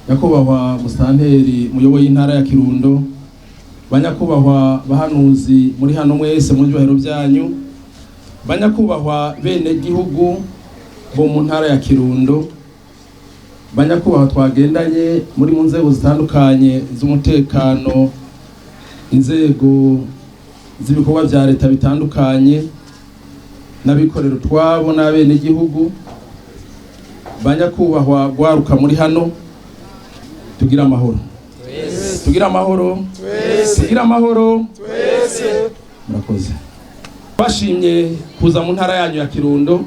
Nyakubahwa musitanteri muyoboye intara ya Kirundo, banyakubahwa bahanuzi muri hano mwese mu byubahiro byanyu, banyakubahwa bene gihugu bo mu ntara ya Kirundo, banyakubahwa twagendanye muri mu nzego zitandukanye z'umutekano, inzego z'ibikorwa vya leta bitandukanye, n'abikorera utwabo n'abene gihugu, banyakubahwa gwaruka muri hano, tugira amahoro, tugira amahoro, tugira amahoro. Murakoze. Bashimye kuza mu ntara yanyu ya Kirundo,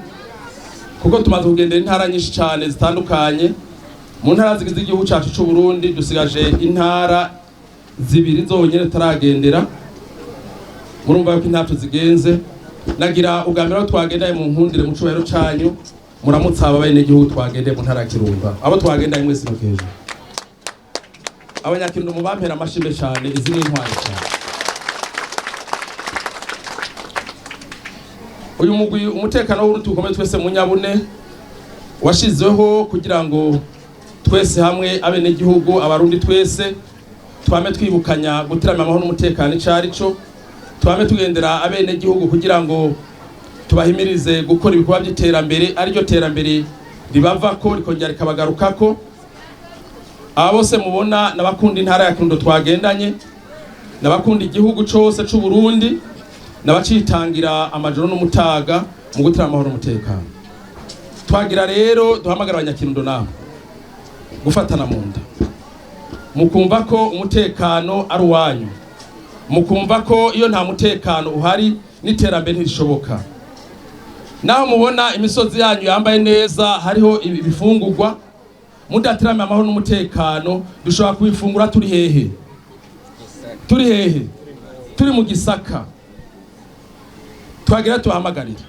kuko tumaze kugendera intara nyinshi cyane zitandukanye mu ntara zigize igihugu cyacu cy'u Burundi. Dusigaje intara zibiri zonyine tutaragendera. Murumva yuko intara tuzigenze. Nagira ubwa mbere aho twagendanye mu nkundire mu cubahiro canyu muramutse aba benegihugu twagendeye mu ntara ya Kirundo, abo twagendanye mwese no hejuru. Abanyakirundo mubampera amashimwe cyane, izi ni intwari cyane. Uyu mugwi umutekano w'uruti ukomeye twese mu nyabune washizeho kugira ngo twese hamwe abenegihugu abarundi twese twame twibukanya gutirama amahoro n'umutekano icarico, twame tugendera abenegihugu kugira ngo tubahimirize gukora ibikorwa by'iterambere, ariryo terambere ribavako rikongera rikabagarukako. Aba bose mubona n'abakunda intara ya Kirundo twagendanye, n'abakunda igihugu cose c'u Burundi, n'abacitangira amajoro n'umutaga mu gutira amahoro n'umutekano. Twagira rero duhamagara abanyakirundo namwe gufatana mu nda, mukumva ko umutekano ari uwanyu, mukumva ko iyo nta mutekano uhari n'iterambere ntirishoboka. Naho mubona imisozi yanyu yambaye neza hariho ibifungurwa, mudatirame amahoro n'umutekano dushobora kubifungura turi hehe? Turi hehe? Turi mu gisaka. Twagira tubahamagarira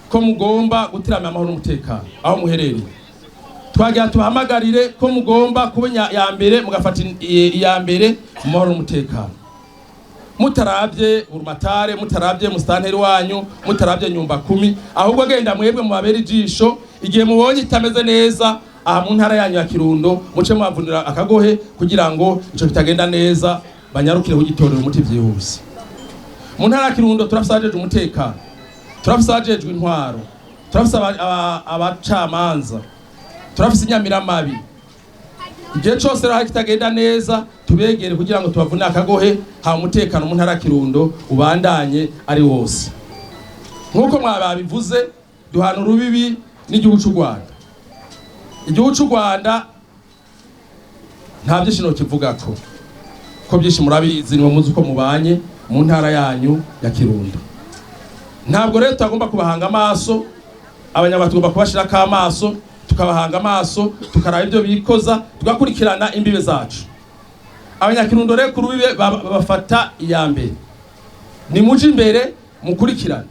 ko mugomba gutirama amahoro n'umutekano aho muherereye. Twagira tubahamagarire ko mugomba kuba ya mbere, mugafata iya mbere mu mahoro n'umutekano, mutarabye urumatare, mutarabye musitanteri wanyu, mutarabye nyumba kumi, ahubwo genda mwebwe mubabera ijisho. Igihe mubonye itameze neza aha mu ntara yanyu ya Kirundo, muce mubavunira akagohe kugira ngo ico kitagenda neza banyarukire kugitorera umuti vyihuse. Mu ntara ya Kirundo turafise abajejwe umutekano, turafise abajejwe intwaro, turafise abacamanza, turafise inyamiramabi. Igihe cose rero hari kitagenda neza tubegere kugira ngo tubavune akagohe, haba umutekano mu ntara ya Kirundo ubandanye ari wose. Nk'uko mwababivuze, duhana urubibi n'igihugu c'u Rwanda. Igihugu c'u Rwanda nta byinshi nokivugako, ko byinshi murabizi, niwe muzi uko mubanye mu ntara yanyu ya Kirundo. Ntabwo rero tutagomba kubahanga amaso, abanyarwanda tugomba kubashirako amaso, tukabahanga amaso, tukaraba ibyo bikoza, tugakurikirana imbibe zacu. Abanyakirundo rero ku rubibe babafata iya mbere, nimuje imbere mukurikirane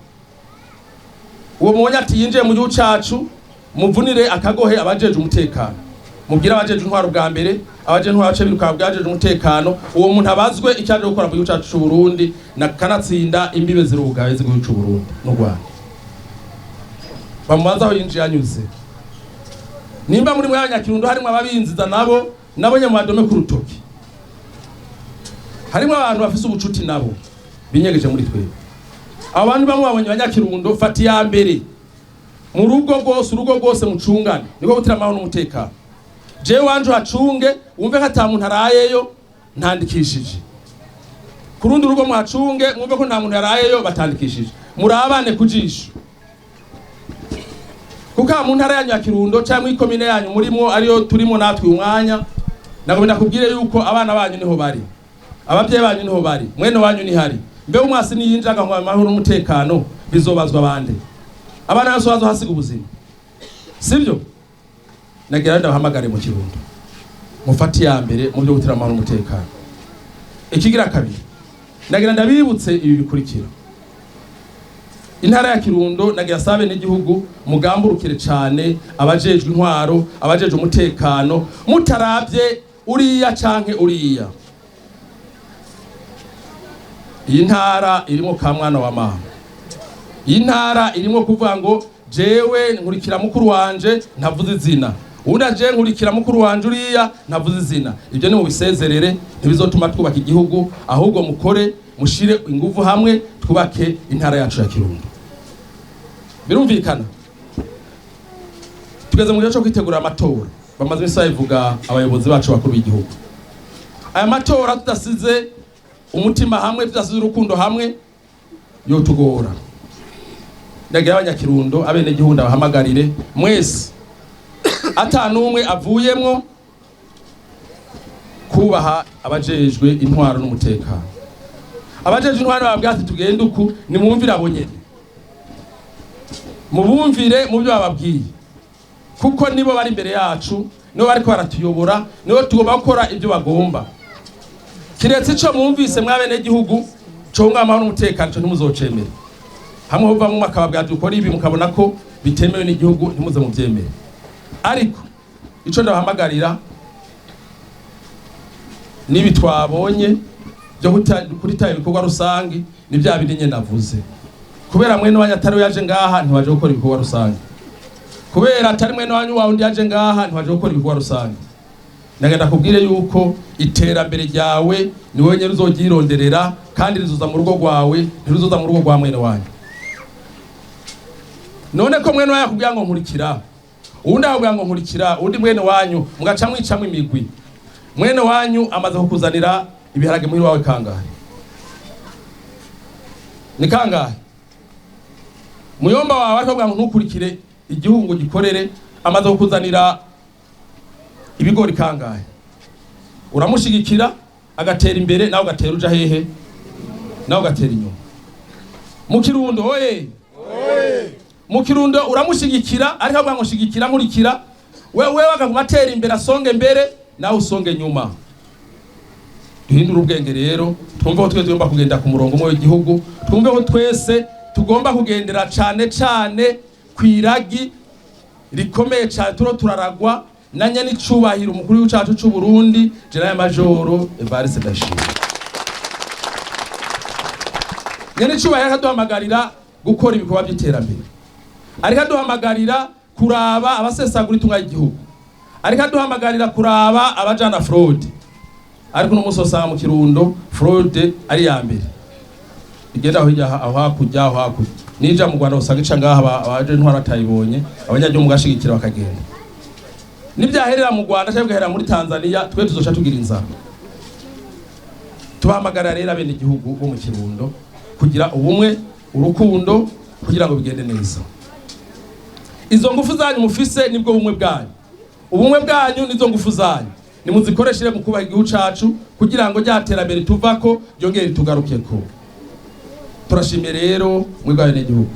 uwo mubonye ati yinjiye mu gihugu cacu, muvunire akagohe abajeje umutekano, mubwire abajeje intwaro bwa mbere, abajeje intwaro bace biruka bwajeje umutekano, uwo muntu abazwe icyo aje gukora mu gihugu cacu c'u Burundi, na kanatsinda imbibe zirugaye z'igihugu c'u Burundi n'u Rwanda. Bamubaza aho yinjiye anyuze. Nimba muri mwe abanyakirundo harimwo ababinziza, nabo nabo nyamwadome ku rutoki, harimwo abantu bafise ubucuti nabo binyegeje muri twebwe. Abo bantu bamwe babonye abanyakirundo, fata iya mbere mu rugo rwose, urugo rwose mucungane, niko gutira amahoro n'umutekano. Jewe wanje uhacunge wumve ko ata muntu arayeyo ntandikishije, ku rundi rugo muhacunge mwumve ko nta muntu yarayeyo batandikishije, murabane ku jisho. Kuko aha mu ntara yanyu ya Kirundo cyangwa ikomine yanyu murimwo ariyo turimo natwe uyu mwanya, nagomba ndakubwire yuko abana banyu niho bari, abavyeyi banyu niho bari, mwene wanyu nihari. Mbe umwasi niyinjira agahungabanya amahoro n'umutekano bizobazwa bande? Abana bose bazohasiga ubuzima, sibyo? Nagira ndabahamagare mu Kirundo mufate iya mbere mu byo gutira amahoro n'umutekano. Ikigira kabiri, nagira ndabibutse ibi bikurikira. Intara ya Kirundo nagira sabe n'igihugu mugamburukire cane abajejwe intwaro, abajejwe umutekano, mutaravye uriya canke uriya. Iyi ntara irimo ka mwana wa mama, iyi ntara irimo kuvuga ngo jewe nkurikira mukuru wanje ntavuze izina, Uwundi aje nkurikira mukuru wanje uriya ntavuze izina. Ibyo ni mubisezerere, ntibizotuma twubaka igihugu, ahubwo mukore mushire inguvu hamwe twubake intara yacu ya Kirundo. Birumvikana tugeze mu gihe cyo kwitegura amatora. Bamaze iminsi babivuga abayobozi bacu bakuru b'igihugu. Aya matora tudasize umutima hamwe, tudasize urukundo hamwe, yotugora. Ndagira abanyakirundo, abenegihugu, ndabahamagarire mwese ata n'umwe avuyemwo kubaha abajejwe intwaro n'umutekano. Abajejwe intwaro bababwira ati tugende uku, nimwumvire abo nyene, mubumvire mu byo bababwiye, kuko nibo bari imbere yacu, nibo bariko baratuyobora, nibo tugomba gukora ibyo bagomba. Kiretse ico mwumvise mw'abenegihugu conga amahoro n'umutekano, ico ntimuzocemere. Hamwe muvamwo bakababwira dukora ibi, mukabona ko bitemewe n'igihugu, ntimuze muvyemere. Ariko ico ndabahamagarira nibi twabonye byo kurita ibikorwa rusangi, ni bya bindi nyene navuze. Kubera mwene wanyu atari yaje ngaha, ntiwaje gukora ibikorwa rusangi. Kubera atari mwene wanyu wa undi yaje ngaha, ntiwaje gukora ibikorwa rusangi. Nagenda kubwire yuko iterambere ryawe ni wowe nyene uzogyironderera, kandi rizoza mu rugo rwawe, ntiruzoza mu rugo rwa mwene wanyu. None ko mwene wanyu akubwira ngo nkurikira, uwundi akubwira ngo nkurikira, uwundi mwene wanyu, mugaca mwicamwo imigwi. Mwene wanyu amaze kukuzanira ibiharage muhira wawe kangahe? Ni kangahe? Muyomba wawe ariko akubwira ngo ntukurikire igihugu ngo gikorere, amaze kukuzanira ibigori kangahe? Uramushigikira agatera imbere, nawe ugatera uja hehe? Nawe ugatera inyuma. Mu Kirundo oye, mu Kirundo uramushigikira ariko avuga ngo shigikira nkurikira, wewe akaguma atera imbere asonge mbere, nawe usonge nyuma. Duhindure ubwenge rero, twumve ko twese tugomba kugenda ku murongo umwe w'igihugu, twumve ko twese tugomba kugendera cane cane kw'iragi rikomeye cane turo turaragwa na nyanicubahiro umukuru w'igihugu cacu c'u Burundi, General Major Evariste Ndayishimiye. Nyanicubahiro akaduhamagarira gukora ibikorwa by'iterambere, ariko aduhamagarira kuraba abasesagura itunga ry'igihugu, ariko aduhamagarira kuraba abajana fraude. Ariko uno munsi usanga mu Kirundo fraude ari ya mbere igenda aho hirya, aho hakurya, aho hakurya, nija mu Rwanda usanga ica ngaha, abaje intwara batayibonye, abanyagihugu mugashigikira bakagenda. Nibyaherera mu Rwanda cyangwa bigaherera muri Tanzania, twe tuzoca tugira inzara. Tubahamagara rero abene igihugu bo mu Kirundo kugira ubumwe, urukundo, kugira ngo bigende neza. Izo ngufu zanyu mufise nibwo bumwe bwanyu, ubumwe bwanyu nizo ngufu zanyu, nimuzikoreshere mu kubaha igihugu cacu kugira ngo rya terambere tuvako ryongere ritugarukeko. Turashimiye rero mwebwe abenegihugu,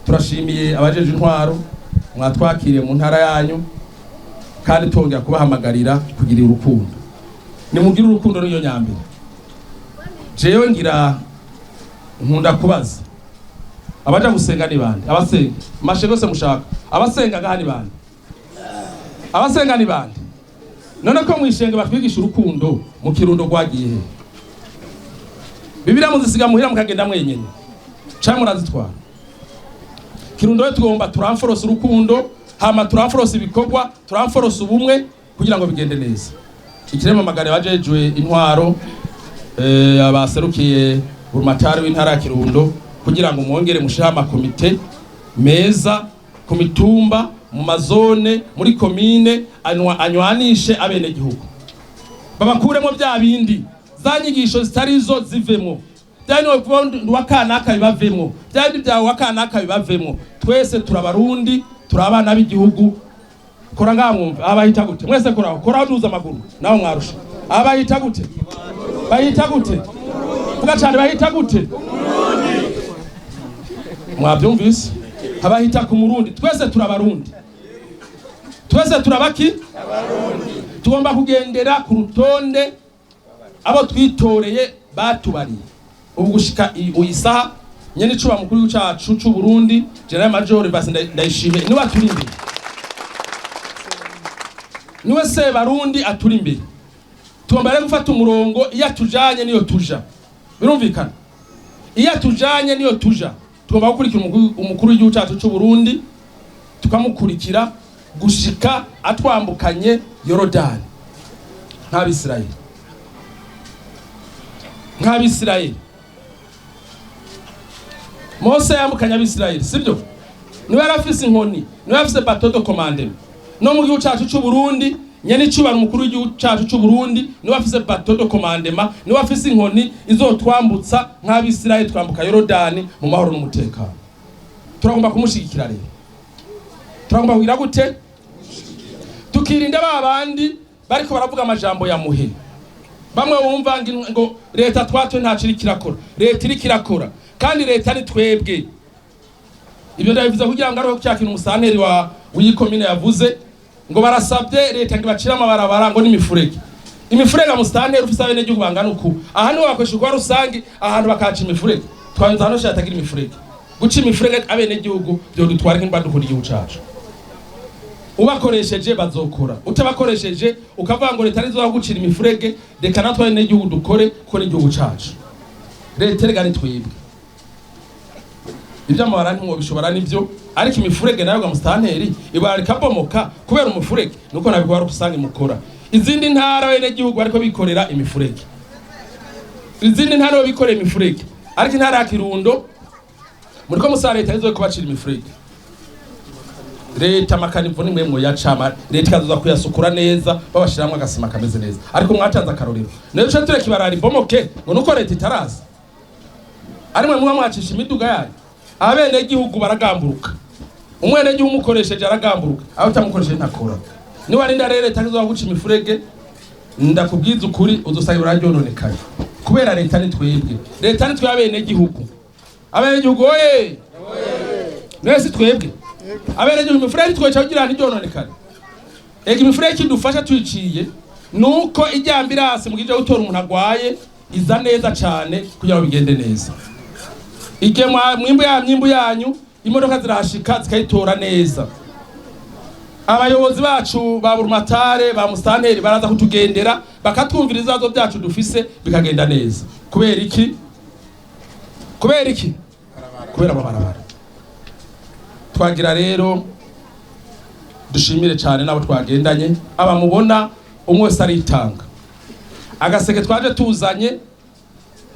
turashimiye abajeje intwaro mwatwakiriye mu ntara yanyu, kandi tongera kubahamagarira kugira urukundo. Nimugire urukundo niyo nyambere. Jewe ngira nkunda kubaza abaja gusenga ni bande? Abasenga mashe gose mushaka, abasenga ngaha ni bande? Abasenga ni bande? None ko mwishenge batwigisha urukundo, mu Kirundo rwagiye he? Bibiliya muzisiga muhira mukagenda mwenyene canke murazitwara? Kirundo tugomba turamforose urukundo, hama turamforose ibikorwa, turamforose ubumwe kugira ngo bigende neza. Ikirema magare bajejwe intwaro, abaserukiye urumatari w'intara ya Kirundo, kugira ngo mwongere mushireho amakomite meza ku mitumba, mu mazone, muri komine, anywanishe abenegihugu, babakuremo bya bindi za nyigisho zitari zo zivemwo, bya bindi wa kanaka bibavemwo, bya bindi bya wa kanaka bibavemwo. Twese turabarundi, turabana b'igihugu. Kora ngaha mwumve abahita gute mwese, koraho koraho, duza amaguru nawe mwarusha. Abahita gute? Bahita gute? Vuga cyane, bahita gute? Mwabyumvise, abahita ku Murundi. Twese turabarundi, twese turabaki, tugomba kugendera ku rutonde abo twitoreye batubariye. Ubu gushika uyisaha nyene icuba mukuru cacu c'u Burundi General Major Evariste Ndayishimiye niwe aturi imbere, niwe se barundi aturi imbere. Tugomba rero gufata umurongo, iyo atujanye niyo tuja, birumvikana, iyo atujanye niyo tuja. Tugomba gukurikira umukuru w'igihugu cacu c'u Burundi, tukamukurikira Gushika atwambukanye Yorodani nk'Abisirayeli, nk'Abisirayeli. Mose yambukanye Abisirayeli, sibyo? Niwe yari afise inkoni, niwe afise bâton de commandement. No mu gihugu cacu c'u Burundi, nyene icubaro umukuru w'igihugu cacu c'u Burundi niwe afise bâton de commandement, niwe afise inkoni izotwambutsa nk'Abisirayeli, twambuka Yorodani mu mahoro n'umutekano. Turagomba kumushigikira rero. Turagomba kugira gute? Tukirinda ba bandi bariko baravuga amajambo ya muhe. Bamwe bumva ngo leta twatwe ntaco iriko irakora. Leta iriko irakora, kandi leta ni twebwe. Ibyo ndabivuze kugira ngo ariho cya kintu umusanteri wa w'iyi yavuze ngo barasabye leta ngo ibacire amabarabara ngo n'imifurege. Imifurege, musanteri, ufise abenegihugu bangana uku, aha niho bakoresha ibikorwa rusangi, ahantu bakaca imifurege. Twanyuze ahantu hose hatagira imifurege. Guca imifurege abenegihugu vyodutwara nk'imba dukunda igihugu cacu. Ubakoresheje bazokora, utabakoresheje ukavuga ngo leta nizo gucira imifurege. Reka natwe abenegihugu dukore, kuko n'igihugu cacu. Leta erega ni twebwe. Ivy'amabara ntimwobishobora nivyo, ariko imifurege nayo ga musitanteri, ibara rikabomoka kubera umufurege, nuko nabikora rusange mukora. Izindi ntara abenegihugu bariko bikorera imifurege, izindi ntara bo bikorera imifurege, ariko intara ya Kirundo muriko musaba leta nizo kubacira imifurege. Leta ama caniveaux nimwe mwoyacama, leta ikazoza kuyasukura neza, babashiramwo agasima kameze neza. Ariko mwatanze akarorero nayo duce tureka ibarara ribomoke ngo nuko leta itaraza, ari mwe muba mwacisha imiduga yanyu. Abenegihugu baragamburuka. Umwenegihugu umukoresheje aragamburuka, aho utamukoresheje ntakora. Niwarinda rero leta izoza guca imifurege, ndakubwiza ukuri, uzosanga ibara ryononekaye, kubera leta ni twebwe. Leta ni twe abenegihugu. Abenegihugu oye! Mwese twebwe abenegihugu, imifurege twica kugira ntiryononekare. Ega imifurege kidufasha tuyiciye nuko ijya ambulance mu gihe gutora umuntu agwaye iza neza cane kugira ngo bigende neza. Igihe mwimbu ya myimbu yanyu, imodoka zirahashika zikayitora neza. Abayobozi bacu ba burumatare, ba musanteri baraza kutugendera, bakatwumvira ibibazo byacu dufise, bikagenda neza. Kubera iki? Kubera iki? Kubera amabarabara. Twagira rero dushimire cyane n'abo twagendanye. Aba mubona, umwe wese aritanga. Agaseke twaje tuzanye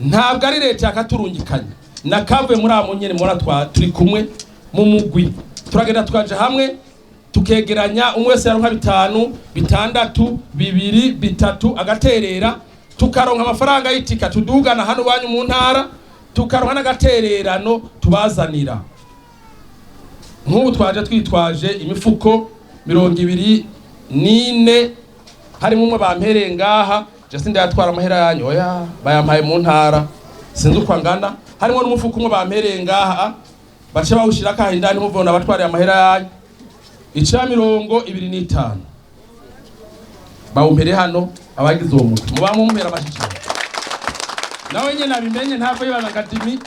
ntabwo ari leta yakaturungikanye, nakavuye muri abo nyene mubona turi kumwe mu mugwi. Turagenda tukaja hamwe, tukegeranya, umwe wese yaronka 5, 6, 2, 3, agaterera, tukaronka amafaranga y'itika tudugana hano iwanyu mu ntara, tukaronka n'agatererano tubazanira. Nk'ubu twaje twitwaje imifuko 24, harimo umwe bampereye ngaha. Je sindayatwara amahera yanyu, oya, bayampaye mu ntara, sinzi uko angana. Harimo n'umufuko umwe bampereye ngaha, bace bawushira kaha indani, muvona abatwariye amahera yanyu. Ica 25 bawumpere hano. Abagize uwo mutwe muba mumpera amashi cane. Nawe nyene abimenye, ntabwo yibaza ngo adimi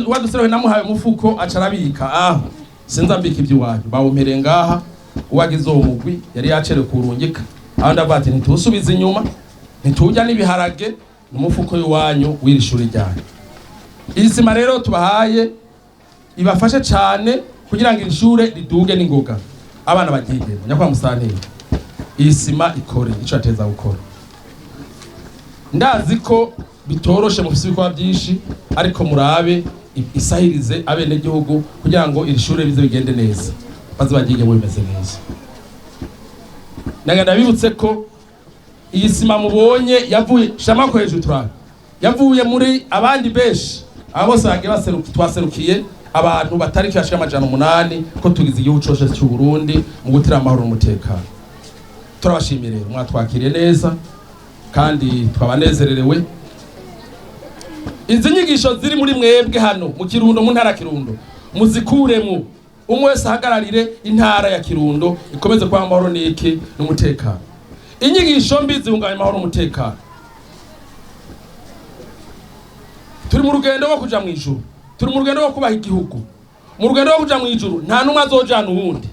waduserewe namuhaye umufuko aca arabika aho. Sinza mbika iby'iwanyu, bawumpereye ngaha. Uwagize uwo mugwi yari yacerewe kurungika aho, ndavuga ati ntituwusubize inyuma, ntitujya n'ibiharage, n'umufuko w'iwanyu w'iri shuri ryanyu. Iyi sima rero tubahaye ibafashe cane kugira ngo iri shure riduge n'ingoga, abana baryigemo. Nyakubahwa musanteri, iyi sima ikore ico yateza gukora. Ndazi ko bitoroshe, mufise ibikorwa byinshi, ariko murabe isahirize abenegihugu kugira ngo iri shure bize bigende neza, baze baryigemo bimeze neza. Nagenda bibutse ko iyi sima mubonye yavuye shamako hejuru, turabe yavuye muri abandi benshi. Abo bose bagiye twaserukiye abantu batari kibashika 800, ko tugize igihugu cose cy'u Burundi mu gutira amahoro n'umutekano. Turabashimiye rero, mwatwakiriye neza kandi twabanezererewe. Izi nyigisho ziri muri mwebwe hano mu Kirundo, mu ntara ya Kirundo, muzikuremwo. Umwe wese ahagararire intara ya Kirundo ikomeze kuba amahoro n'iki n'umutekano. Inyigisho mbi zihungabanya amahoro n'umutekano. Turi mu rugendo rwo kuja mw'ijuru, turi mu rugendo rwo kubaha igihugu. Mu rugendo rwo kuja mw'ijuru nta n'umwe azojana uwundi.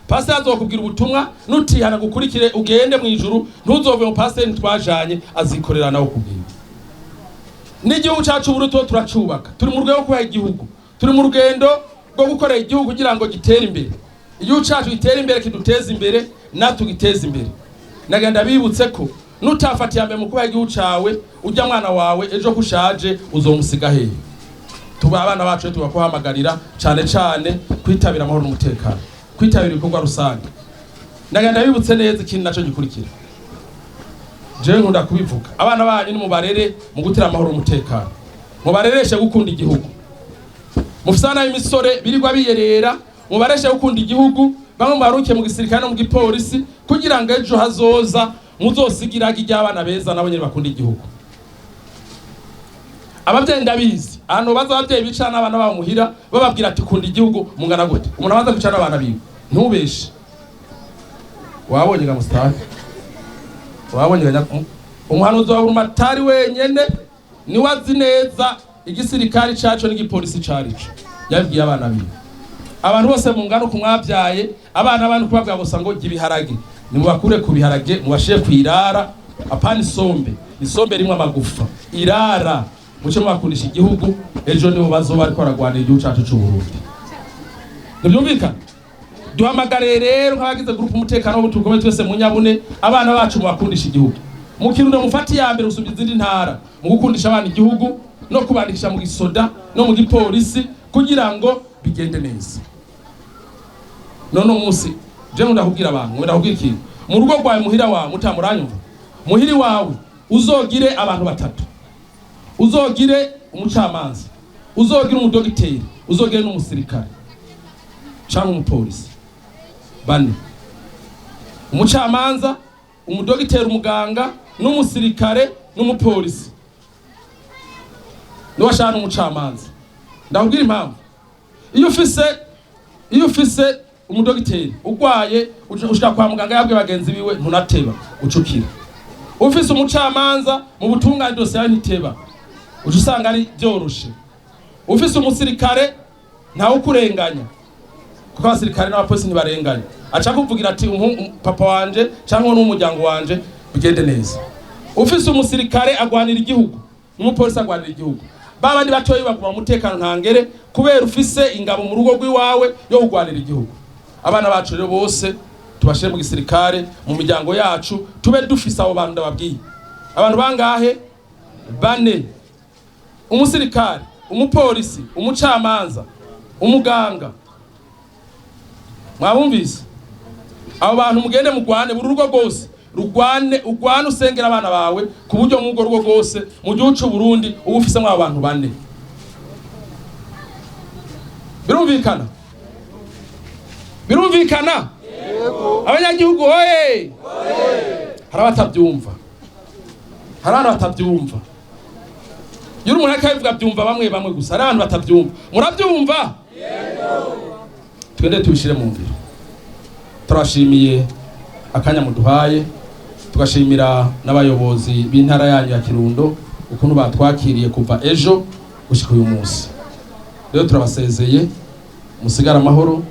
Pasiteri azokubwira ubutumwa, nutihana gukurikire ugende mw'ijuru, ntuzove mu pasiteri ntitwajanye, azikorera nawe kubwira. N'igihugu cacu ubu tuba turacubaka, turi mu rugendo rwo kubaha igihugu, turi mu rugendo rwo gukorera igihugu kugira ngo gitere imbere. Igihugu cacu gitere imbere, kiduteze imbere, natwe tugiteze imbere. Nagenda bibutse ko nutafata iya mbere mu kubaha igihugu cawe, ujya mwana wawe ejo kushaje uzomusiga hehe? Tuba abana bacu tubakuhamagarira cane cane kwitabira amahoro n'umutekano, kwitabira ibikorwa rusange. Nagenda bibutse neza ikintu naco gikurikira. Jewe nkunda kubivuga, abana banyu ni mubarere mu gutira amahoro n'umutekano, mubarereshe gukunda igihugu. Mufise abana b'imisore birirwa biyerera, mubareshe gukunda igihugu. Bamwe mubaruke mu gisirikare no mu gipolisi, kugira ngo ejo hazoza muzosigirage iry'abana beza, nabo nyene bakunda igihugu. Abavyeyi, ndabizi, ahantu baza abavyeyi bicara n'abana babo muhira bababwira ati kunda igihugu, mungana gute? Umuntu abanza kwicara n'abana biwe, ntubeshe. Wabonye ga Mustafa, wabonye ga umuhanuzi wa Burumatari wenyene niwe azi neza igisirikare caco n'igipolisi carico, yabibwiye abana biwe. Abantu bose mungana uku mwabyaye abana, abantu kubabwira gusa ngo jya ibiharage, nimubakure ku biharage mubashire ku irara, apana isombe, isombe rimwe amagufa, irara, muce mubakundisha igihugu. Ejo nibo bazoba ariko baragwanira igihugu cacu c'u Burundi. Ntibyumvikana? Duhamagare rero nk'abagize groupe umutekano w'ubutukomeye twese mu Nyabune, abana bacu mubakundisha igihugu. Mu Kirundo mufate iya mbere gusumba izindi ntara mu gukundisha abana igihugu no kubandikisha mu gisoda no mu gipolisi, kugira ngo bigende neza. None umunsi je ndakubwira abantu, ndakubwira ikintu: mu rugo rwawe, muhira wawe, mutamuranyumva, muhiri wawe uzogire abantu batatu: uzogire umucamanza, uzogire umudogiteri, uzogire n'umusirikare cyangwa umupolisi. Bane: umucamanza, umudogiteri, umuganga n'umusirikare n'umupolisi. Niwashaka n'umucamanza. Ndakubwira impamvu: iyo ufise umudogiteri ugwaye, ushika kwa muganga yabwiye bagenzi biwe, ntunateba ucukira. Ufise umucamanza, mu butungane dosiye yawe ntiteba, uca usanga ari byoroshe. Ufise umusirikare, ntawe ukurenganya, kuko abasirikare n'abapolisi ntibarenganya. Aca kuvugira ati papa wanje cyangwa n'umuryango wanje, bigende neza. Ufise umusirikare agwanira igihugu, n'umupolisi agwanira igihugu. Babandi batoyi baguma umutekano ntangere, kubera ufise ingabo mu rugo rw'iwawe yo kugwanira igihugu. Abana bacu rero bose tubashire mu gisirikare. Mu miryango yacu tube dufise abo bantu ndababwiye. Abantu bangahe? Bane: umusirikare, umupolisi, umucamanza, umuganga. Mwabumvise? Abo bantu mugende mugwane, buri rugo rwose rugwane, ugwane, usengera abana bawe, ku buryo mw'urwo rugo rwose mu gihugu c'u Burundi uba ufisemo abo bantu bane. Birumvikana? Birumvikana? Abanyagihugu hoye! Hari abatabyumva, hari abantu batabyumva. Iyo umuntu ariko abivuga byumva bamwe bamwe gusa, hari abantu batabyumva. Murabyumva? Twende tubishire mu ngiro. Turashimiye akanya muduhaye, tugashimira n'abayobozi b'intara yanyu ya Kirundo ukuntu batwakiriye kuva ejo gushika uyu munsi. Rero turabasezeye, musigare amahoro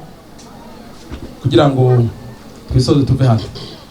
kugira ngo twisoze tuve hano.